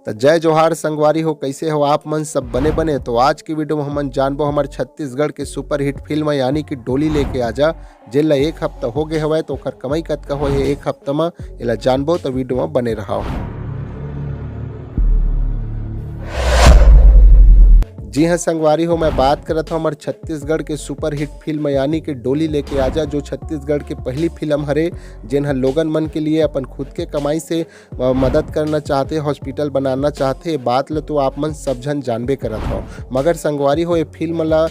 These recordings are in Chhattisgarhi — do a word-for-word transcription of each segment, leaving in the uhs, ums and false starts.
त जय जोहार संगवारी हो, कैसे हो आप मन? सब बने बने। तो आज की वीडियो में हमन जानबो हमर छत्तीसगढ़ के सुपरहिट फिल्म यानी कि डोली लेके आजा, जेन ला एक हफ्ता हो गए हवय, तो ओकर कमाई कतका होए हे एक हफ्ता म, एला जानबो, तो वीडियो में बने रहो। जी हाँ संगवारी हो, मैं बात करत हूँ हमर छत्तीसगढ़ के सुपरहिट फिल्म यानी कि डोली लेके आजा, जो छत्तीसगढ़ के पहली फिल्म हरे, जेन ह लोगन मन के लिए अपन खुद के कमाई से अ, मदद करना चाहथे, हॉस्पिटल बनाना चाहथे, बात ल तो आप मन सब झन जानबे करत हव। मगर संगवारी हो, ये फिल्म ला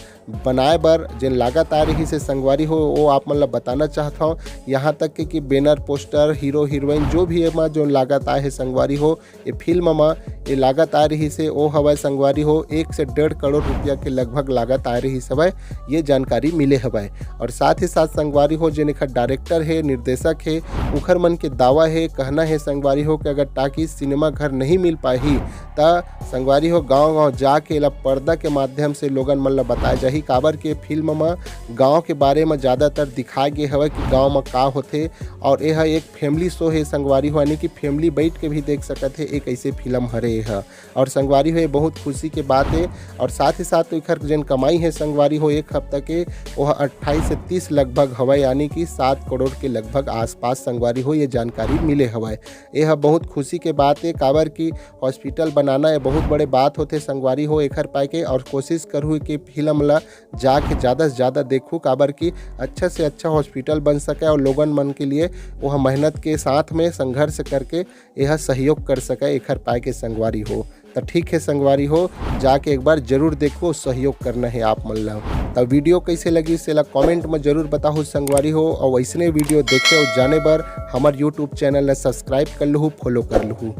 बनाए बर जेन लागत आए रहिस हे संगवारी हो, वो आप मन ला बताना चाहत हव। यहाँ तक के कि बैनर, पोस्टर, हीरो हीरोइन, जो भी एमा जोन लागत आए हे संगवारी हो, ये फिल्म म ये लागत आए रहिस हे, वो हवय संगवारी हो, एक से डेढ़ करोड़ रुपया के लगभग लागत आए रहिस हवय, ये जानकारी मिले हवय। और साथ ही साथ संगवारी हो, जेन एखर डायरेक्टर हे, निर्देशक हे, उखर मन के दावा हे, कहना हे संगवारी हो कि अगर टाकीज सिनेमा घर नहीं मिल पाही, त संगवारी हो, गांव-गांव जाके एला पर्दा के माध्यम से लोगन मन ल बताए जाही, काबर के फिल्म म गांव के बारे म ज्यादातर दिखाए गे हवय कि गांव म का होथे। और एह एक फैमिली शो हे संगवारी हो, यानी कि फैमिली बैठ के भी देख सकत हे, एक ऐसे फिल्म हरे एह। और संगवारी हो, ये बहुत खुशी के बात हे। और साथ ही साथ एखर जेन कमाई हे संगवारी हो, एक हफ्ता के, ओह अट्ठाईस से तीस लगभग हवय, यानी कि सात करोड़ के लगभग आसपास संगवारी हो, ये जानकारी मिले हवय। ये ह बहुत खुशी के बात हे, काबर कि हॉस्पिटल बनाना ये बहुत बड़े बात होथे संगवारी हो, एखर पाए के। और कोशिश करहू कि फिल्म ला जाके ज़्यादा से ज़्यादा देखहू, काबर कि अच्छा से अच्छा हॉस्पिटल बन सके और लोगन मन के लिए वह मेहनत के साथ में संघर्ष करके यह सहयोग कर सके, एखर पाए के संगवारी हो। त ठीक है संगवारी हो, जाके एक बार जरूर देखो, सहयोग करना है आप मन ला। त वीडियो कैसे लगी, सेला कमेंट में जरूर बताहू संगवारी हो, और वैसने वीडियो देखे और जाने बर हमर यूट्यूब चैनल ला सब्सक्राइब कर लहू, फॉलो कर लहू।